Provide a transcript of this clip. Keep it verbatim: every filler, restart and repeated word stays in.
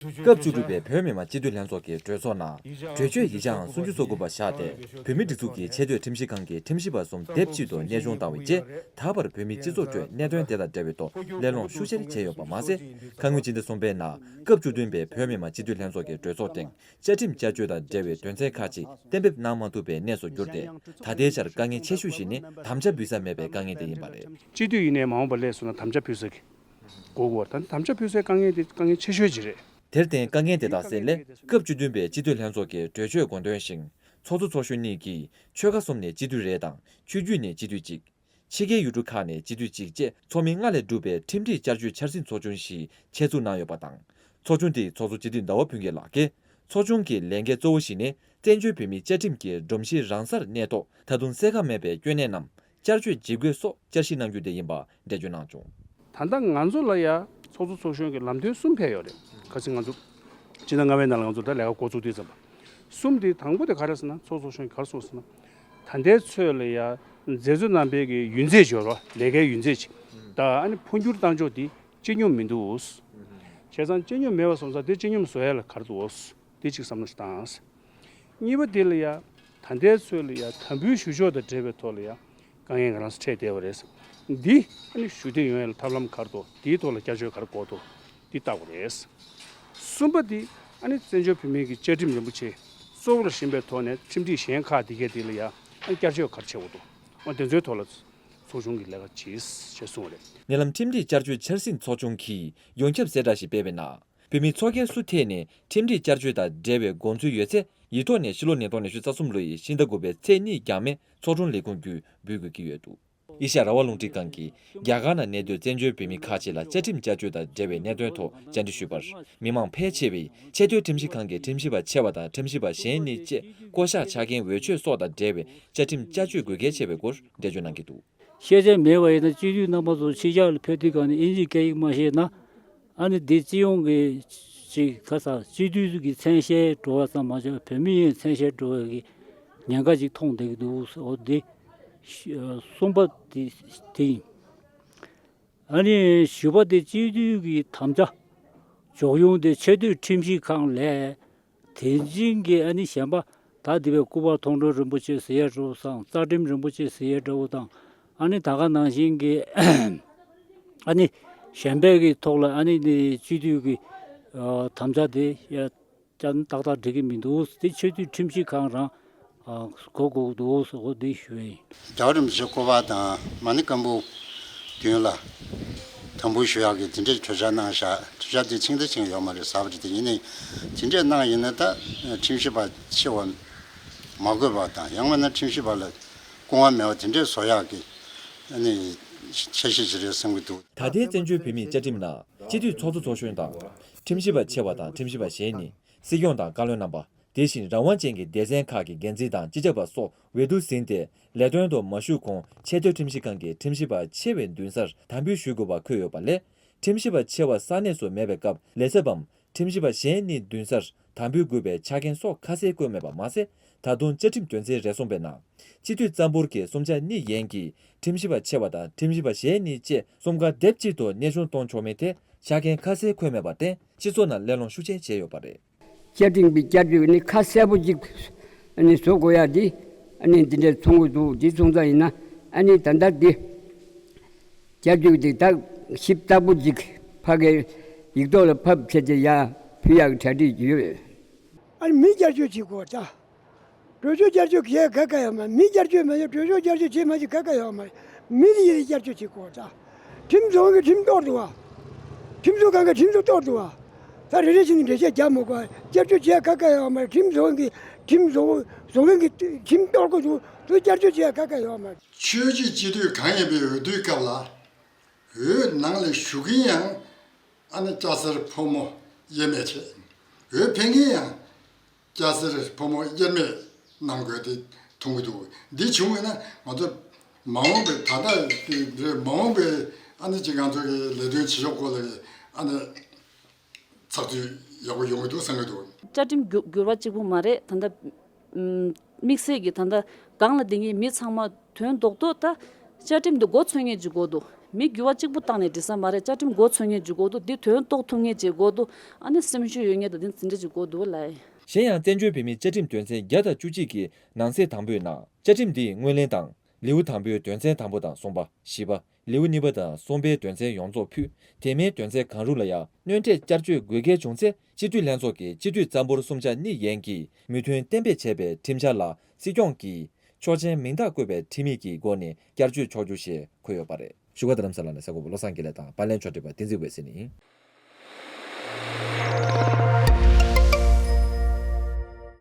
སྐབས་བཅུ་དྲུག་པའི་བོད་མི་མང་སྤྱི་འཐུས་ལྷན་ཚོགས་ཀྱི་གྲོས་ཚོགས་ནང་གྲོས་ཆོད་ཡིག་ཆའང་སུམ་ཅུ་སོ་དགུ་པ་བཞག་སྟེ། བོད་མིའི་སྒྲིག་འཛུགས་ཀྱི་ཆེས་མཐོའི་ཁྲིམས་ཞིབ་ཁང་གི་ཁྲིམས་ཞིབ་པ་གསུམ་སྡེབ་གཅིག་ཏུ་གནས་དབྱུང་བཏང་བའི་རྗེས། ད་བར་བོད་མིའི་སྤྱི་ཚོགས་ཁྲོད་གནད་དོན་དེ་དང་འབྲེལ་བའི་ཐོག་གླེང་སློང་ཤུགས་ཆེར་བྱས་ཡོད་པ་མ་ཟད། ཁ་སྔོན་སྤྱི་ཟླ་གསུམ་པའི་ནང་སྐབས་བཅུ་བདུན་པའི་བོད་མི་མང་སྤྱི་འཐུས་ལྷན་ཚོགས་ཀྱི་གྲོས་ཚོགས་སྟེང་བཅའ་ཁྲིམས་བསྐྱར་བཅོས་དང་འབྲེལ་བའི་དོན་ཚན་ཁག་ཅིག་གཏན་འབེབས་གནང་མ་ཐུབ་པའི་གནས་སུ་གྱུར་ཏེ། ད་ལྟའི་ཆར་དཀའ་ངལ་ཆེ་ཤོས་ཤིག་ནི་དམ་བཅའ་འབུལ་ས་མེད་པའི་དཀའ་ངལ་དེ་ཡིན་པ་རེད། སྤྱི་འཐུས་ཡིན་ནའི་མ་འོངས་པར་སླེབས་སོང་ན་དམ་བཅའ་ཕུལ་ས་གི་དགོས་ཀྱི་ཡོད་རེད། ད་ནི་དམ་བཅའ་ཕུལ་སའི་དཀའ་ངལ་དེ་དཀའ་ངལ་ཆེ་ཤོས་ཅིག་རེད། དེར་བརྟེན་དཀའ་ངལ་དེ་དག་སེལ་སླད། སྐབས་བཅུ་བདུན་པའི་སྤྱི་འཐུས་ལྷན་ཚོགས་ཀྱི་གྲོས་ཆོད་དགོངས་དོན་བཞིན། ཚོགས་གཙོ་ཚོགས་གཞོན་གཉིས་ཀྱིས་ཆོལ་ཁ་གསུམ་ནས་སྤྱི་འཐུས་རེ་དང་ཆོས་བརྒྱུད་ནས་སྤྱི་འཐུས་གཅིག་ཕྱི་རྒྱལ་ཡུལ་གྲུ་ཁག་ནས་སྤྱི་འཐུས་གཅིག་བཅས་ཚོགས་མི་ལྔ་ལས་གྲུབ་པའི་ཁྲིམས་སྒྲིག་བསྐྱར་བཅོས་འཆར་ཟིན་ཚོགས་ཆུང་ཞིག་ཆེད་འཛུགས་གནང་ཡོད་པ་དང་། ཚོགས་ཆུང་དེའི་ཚོགས་གཙོ་སྤྱི་འཐུས་ཟླ་བ་ཕུན་སྐྱིད་ལགས་ཀྱིས། ཚོགས་ཆུང་གི་ལས་འགན་གཙོ་བོ་ཞིག་ནི། བཙན་བྱོལ་བོད་མིའི་བཅའ་ཁྲིམས་ཀྱི་སྒྲོམ་གཞི་རང་སར་གནས་ཐོག་ད་དུང་གསལ་ཁ་མེད་པའི་སྐྱོན་གནས་རྣམས་བསྐྱར་བཅོས་ཇི་དགོས་སོགས་བསྐྱར་ཞིབ་གནང་རྒྱུ་དེ་ཡིན་པ་འགྲེལ་བརྗོད་གནང་བྱུང་། ད་ལྟ་ང་ཚོ་ལ་ཡ་ཚོགས་གཙོ་ཚོགས་གཞོན་གྱི་ལམ་སྟོན་གསུམ་ཕེབས་ཡོད་རེད། ཁ་སང་ང་ཚོ་སྤྱི་ཟླ་ལྔ་པའི་ནང་ལ་ང་ཚོ་ད་ལས་ཀ་འགོ་བཙུགས་དུས་ཙམ་པ། གསུམ་དེ་དང་པོ་དེ་ག་རེ་ཟེར་ན། ཚོགས་གཙོ་ཚོགས་གཞོན་གྱིས་ག་རེ་གསུངས་ཟེར་ན། ད་ལྟའི་ཚོད་ལ་ཡ་མཛད་གཙོ་རྣམ་པའི་གི་ཡུན་ཚད་འབྱོར་བ། ལས་ཀའི་ཡུན་ཚད་ཅིག་ད་ཨ་ནི་འཕོ་འགྱུར་བཏང་ཕྱོགས་དེ་སྤྱི་སྙོམས་མི་འདུག་བྱས་ཙང་སྤྱི་སྙོམས་མེད་པ་སོང་ཙང་དེ་སྤྱི་སྙོམས་བཟོ་ཡ་ལ་ག་རེ་འདུག་འདི་གཅིག་བསམ་བློ་ཞིག་བཏང་། གཉིས་པ་དེ་ལ་ཡ། ད་ལྟའི་ཚོད་ལ་ཡ་དམ་འབུལ་ཞུ་ཕྱོགས་དང་འབྲེལ་བའི་ཐོག་ལ་ཡ། དཀའ་ངལ་ང་རང་ཚོ་འཕྲད་བསྡད་པ་རེད། འདི་ཨ་ནི་ཞུ་བདེ་ཡོང་ཡ་ལ་ཐབས་ལམ་ག་རེ་འདུག་འདིའི་ཐོག་ལ་བསྐྱར་བཅོས་ག་རེ་དགོས་འདུག་འདི་བལྟ་དགོས་རེད། གསུམ་པ་དེ་ཨ་ནི་བཙན་བྱོལ་བོད་མིའི་གི་བཅའ་ཁྲིམས་རིན་པོ་ཆེ་གཙོ་བོར་བཞེངས་པའི་ཐོག་ནས་ཁྲིམས་སྒྲིག་གཞན་ཁག་དེ་གའི་དེ་ལ་ཡ་ཨ་ནི་བསྐྱར་བཅོས་ག་རེ་བྱེད་དགོས་འདུག་འོ་དེ་ཚོའི་ཐོག་ལ་ཚོགས་ཆུང་གིས་ལས་ཀ་བྱེད་ཅེས་གསུངས་པ་རེད། ཉེ་ལམ་ཁྲིམས་སྒྲིག་བསྐྱར་བཅོས་འཆར་ཟིན་ཚོགས་ཆུང་གིས་ཡོངས་ཁྱབ་གསལ་བསྒྲགས་ཤིག་སྤེལ་བའི་ནང་། བོད་མི་ཚོགས་སྒེར་སུ་ཐད་ནས་ཁྲིམས་སྒྲིག་བསྐྱར་བཅོས་དང་འབྲེལ་བའི་དགོངས་ཚུལ་ཡོད་ཚེ། ཡིག་ཐོག་ནས་ཕྱི་ལོ་ཉིས་སྟོང་ཉི་ཤུ་རྩ་གསུམ་ལོ་ཡི་ཕྱི་ཟླ་དགུ་པའི་ཚེས་གཉིས་འགྱངས་མེད་ཚོགས་དྲུང་ལས་ཁུངས་བརྒྱུད་འབུལ་དགོས་ཀྱི་ཡོད་འདུག་ཨེ་ཤ་ཡ་རང་དབང་རླུང་འཕྲིན་ཁང་གིས་རྒྱ་གར་ནང་གནས་སྡོད་བཙན་བྱོལ་བོད་མི་ཁག་ཅིག་ལ་བཅའ་ཁྲིམས་བསྐྱར་བཅོས་དང་འབྲེལ་བའི་གནད་དོན་ཐོག་བཅར་འདྲི་ཞུས་པར། མི་མང་ཕལ་ཆེ་བས་ཆེས་མཐོའི་ཁྲིམས་ཞིབ་ཁང་གི་ཁྲིམས་ཞིབ་པ་ཆེ་བ་དང་ཁྲིམས་ཞིབ་པ་གཞན་གཉིས་བཅས་བསྐོ་གཞག་ཆ་རྐྱེན་འོས་ཆོས་སོགས་དང་འབྲེལ་བའི་བཅའ་ཁྲིམས་བསྐྱར་བཅོས་དགོས་གལ་ཆེ་བའི་སྐོར་འགྲེལ་བརྗོད་གནང་གི་འདུག་ཤེས་བྱ་མེད་པ་ཡིན་ན་སྤྱི་འཐུས་རྣམ་པ་ཚོ་ཕྱི་རྒྱལ་ལ་ཕེབས་དུས་གང་ནས་དབྱིན་ཇིའི་སྐད་ཡིག་མ་ཤེས་ན། ཨ་ནི་འདི་སྤྱི་ཡོངས་ཀྱི་ཅིག་ཁ་ས་སྤྱི་འཐུས་ཀྱི་མཚན་ཤས་འགྲོ་བ་ཙམ་མ་ཟད་བོད་མི་ཡི་མཚན་ཤས་འགྲོ་བའི་གི་ཉེན་ཁ་ཅིག་མཐོང་བསྡད་ཀྱི་འདུག་འོ་འདི་གསུམ་པ་དེ་དེ་ཡིན། ཨ་ནི་བཞི་པ་དེ་སྤྱི་འཐུས་ཀྱི་དམ་བཅའ་ཕྱོགས་ཡོངས་དེ་ཆེས་མཐོའི་ཁྲིམས་ཞིབ་ཁང་ལས། དེ་བཞིན་གྱི་ཨ་ནི་གཞན་པ་ད་འདི་བའི་སྐུ་པར་མཐོང་གྲོལ་རིན་པོ་ཆེ་ཟེར་ཡས་འདྲ་བོ་དང་རྩ་ཁྲིམས་རིན་པོ་ཆེ་ཟེར་ཡས་འདྲ་བོ་དང་། ཨ་ནི་ད་ག་ནང་བཞིན་གྱི་ཨ་ནི་གཞན་པའི་གི་ཐོག་ལ་ཨ་ནི་ནི་སྤྱི་འཐུས་ཀྱི་ཨ་དམ་བཅའ་དེ་ཡ་ཏག་ཏག་འགྲིག་གི་མི་འདུག་དེ་ཆེས་མཐོའི་ཁྲིམས་ཞིབ་ཁང་རང་ཨ་གོ་དགོས་འདུག་ཟེར་འོ་འདི་ཞུ་ཡ་ཡིན། རྒྱལ་བ་རིན་པོ་ཆེའི་སྐུ་པར་དང་མ་ཎི་སྐམ་པོ་མདུན་ལ་དམ་འབུལ་ཞུ་ཡག་གི་དེ་འདྲའི་གྲོས་འཆར་གནང་བཞག་གྲོས་འཆར་དེ་ཕྱིན་ད་ཕྱིན་ཡོད་མ་རེད། གསར་པ་རེད། དེ་ཡིན་ནའི་དེ་འདྲས་གནང་ཡིན་ན་ད་ཁྲིམས་ཞིབ་པ་ཆེ་བ་མ་དགོས་པ་དང་ཡང་མིན་ན་ཁྲིམས་ཞིབ་པ་ལ་སྐུ་དབང་མེད་པ་དེ་འདྲས་བཟོ་ཡག་གི་ཨ་ནི་འཆར་གཞི་ཞིག་རེད་བསམ་གྱི་འདུག་ད་ལྟའི་བཙན་བྱོལ་བོད་མིའི་བཅའ་ཁྲིམས་ནང་སྤྱི་འཐུས་ཚོགས་གཙོ་ཚོགས་གཞོན་དང་། ཁྲིམས་ཞིབ་པ་ཆེ་བ་དང་ཁྲིམས་ཞིབ་པ་གཞན་གཉིས། སྲིད་སྐྱོང་དང་བཀའ་བློན་རྣམ་པ། དེ་བཞིན་རང་དབང་ཅན་གྱི་སྡེ་ཚན་ཁག་གི་འགན་འཛིན་དང་སྤྱི་ཁྱབ་པ་སོགས་འོས་བསྡུ་ཟིན་ཏེ་ལས་དོན་དུ་མ་ཞུགས་གོང་ཆེས་མཐོའི་ཁྲིམས་ཞིབ་ཁང་གི་ཁྲིམས་ཞིབ་པ་ཆེ་བའི་མདུན་སར་དམ་འབུལ་ཞུ་དགོས་པ་འཁོད་ཡོད་པ་ལས། ཁྲིམས་ཞིབ་པ་ཆེ་བ་ས་གནས་སུ་མེད་པའི་སྐབས་ལས་ཚབ་བམ་ཁྲིམས་ཞིབ་པ་གཞན་གཉིས་མདུན་སར་དམ་འབུལ་དགོས་པའི་ཆ་རྐྱེན་སོགས་ཁ་གསལ་བཀོད་མེད་པ་མ་ཟད། ད་དུང་བཅའ་ཁྲིམས་དོན་ཚན་རེ་གསུམ་པའི་ནང་སྤྱི་འཐུས་རྩ་འབོར་གྱི་གསུམ་ཆ་གཉིས་ཡན་གྱི་ཁྲིམས་ཞིབ་པ་ཆེ་བ་དང་ཁྲིམས་ཞིབ་པ་གཞན་གཉིས་བཅས་གསུམ་ཀ་སྡེབ་གཅིག་ཏུ་གནས་དབྱུང་གཏོང་ཆོག་མིན་ཐད་ཆ་རྐྱེན་ཁ་གསལ་འཁོད་མེད་པར་བརྟེན་སྤྱི་ཚོགས་ནང་གླེང་སློང་ཤུགས་ཆེན་བྱས་ཡོད་པ་རེད། བཅའ་ཁྲིམས་ཀྱི་བསྐྱར་བཅོས་ནི་ཁ་གསལ་པོ་ཅིག་ནི་བཟོ་དགོས་ཡ་འདི་ནི་འདི་འདྲའི་མཚོན་གྱི་འདུག་འདི་མཚོན་ཙང་ཡིན་ན་ཨ་ནི་ད་ལྟ་འདི་བསྐྱར་བཅོས་འདི་ད་ཞིབ་ཚགས་པོ་ཅིག་ཕ་གི་ཡིག་ཐོག་ལ་ཕབ་བྱས་ཏེ་ཡར་ཕུལ་ཡག་གི་གྲ་སྒྲིག་ཡོད། ཨ་ནི་མི་བསྐྱར་བཅོས་བྱེད་དགོས་ད། གྲོས་ཆོད་བསྐྱར་བཅོས་བྱེད་ཡ་ག་ག་ཡོད་མ་རེད། མི་བསྐྱར་བཅོས་མ་བྱས་གྲོས་ཆོད་བསྐྱར་བཅོས་བྱེད་མ་བྱས་ག་ག་ཡོད་མ་རེད། མི་དེ་ཡིན་བསྐྱར་བཅོས་བྱེད་དགོས་ད། ཁྲིམས་བཟོ་མཁན་གྱི་ཁྲིམས་གཏོར་འདུག་བ། ཁྲིམས་བཟོ་མཁན་གྱི་ཁྲིམས་སུ་གཏོར་འདུག་བ། ད་རེ་རེ་བཞིན་འགྲེལ་བཤད་རྒྱག་མི་དགོས། བསྐྱར་བཅོས་བྱེད་ཡ་ག་ག་ཡོད་མ་རེད། ཁྲིམས་བཟོ་མཁན་གྱི་ཁྲིམས་བཟོ་བཟོ་མཁན་གྱི་ཁྲིམས་གཏོར་དགོས་འདུག་དེ་བསྐྱར་བཅོས་བྱེད་ཡ་ག་ག་ཡོད་མ་རེད། ཆོས་བརྒྱུད་སྤྱི་འཐུས་གང་ཡིན་པའི་འོས་བསྡུའི་སྐབས་ལ། འོས་ནང་ལ་ཞུགས་མཁན་ཡང་ཨ་ནི་སྐྱ་སེར་ཕོ་མོ་དབྱེར་མེད་བྱས། འོས་འཕེན་མཁན་ཡང་སྐྱ་སེར་ཕོ་མོ་དབྱེར་མེད་གནང་དགོས་དེ་མཐོང་གི་འདུག་འདི་བྱུང་བས་ན་ང་ཚོ་མ་འོངས་པའི་ད་ལྟ་རེད། མ་འོངས་པའི་ཨ་ནི་ཅིག་ང་ཚོ་གི་ལས་དོན་བྱེད་ཕྱོགས་སྐོར་ལ་ཨ་ནི་ཚགས་ཚུད་ཡག་པོ་ཡོང་གི་འདུག་བསམ་གྱི་འདུག་བཅའ་ཁྲིམས་འགྱུར་འགྱུར་བ་གཅིག་པུ་མ་རེད། ད་ལྟ་དམིགས་བསལ་གྱི་ད་ལྟ་སྒང་ལ་བསྡད་མཁན་མི་ཚང་མ་དོན་རྡོག་རྡོག་ད་བཅའ་ཁྲིམས་འདི་མགོ་ཚོས་མཁན་ཅིག་དགོས་འདུག་མི་འགྱུར་བ་གཅིག་པུ་བཏང་ནས་འགྲིག་ས་མ་རེད། བཅའ་ཁྲིམས་མགོ་ཚོས་མཁན་ཅིག་དགོས་འདུག་འདི་དོན་རྟོགས་ཐུབ་མཁན་ཅིག་དགོས་འདུག་ཨ་ནི་སེམས་ཤུགས་ཡོད་མཁན་དང་འདི་འཛིན་གྲྭ་ཅིག་དགོས་འདུག་ལ། གཞན་ཡང་བཙན་བྱོལ་བོད་མིའི་བཅའ་ཁྲིམས་དོན་ཚན་བརྒྱ་དང་བཅུ་གཅིག་གི་ནང་གསེས་དང་པོའི་ནང་བཅའ་ཁྲིམས་འདིའི་ངོས་ལེན་དང་། ལེའུ་དང་པོའི་དོན་ཚན་དང་པོ་དང་གསུམ་པ། བཞི་པ། ལེའུ་གཉིས་པ་དང་གསུམ་པའི་དོན་ཚན་ཡོངས་རྫོགས་ཕུད། དེ་མིན་དོན་ཚན་གང་རུང་ལ་ཡང་སྣོན་འཕྲི་བསྐྱར་བཅོས་དགོས་གལ་བྱུང་ཚེ། སྤྱི་འཐུས་ལྷན་ཚོགས་ཀྱི་སྤྱི་འཐུས་རྩ་འབོར་གསུམ་ཆ་གཉིས་ཡན་གྱིས་མོས་མཐུན་གཏན་འབེབས་བྱས་པའི་ཁྲིམས་འཆར་ལ་སྲིད་སྐྱོང་གིས་ཆོག་མཆན་མིང་རྟགས་བཀོད་པའི་ཁྲིམས་ཡིག་གི་སྒོ་ནས་བསྐྱར་བཅོས་ཆོག་རྒྱུ་ཞེས་འཁོད་ཡོད་པ་རེད། བཞུགས་སྒར་རྡ་རམ་ས་ལ་ནས་གསར་འགོད་པ་བློ་བཟང་དགེ་ལེགས་དང་པར་ལེན་ཕྱོགས་སྒྲིག་པ་བསྟན་འཛིན་འོད་ཟེར་ནས།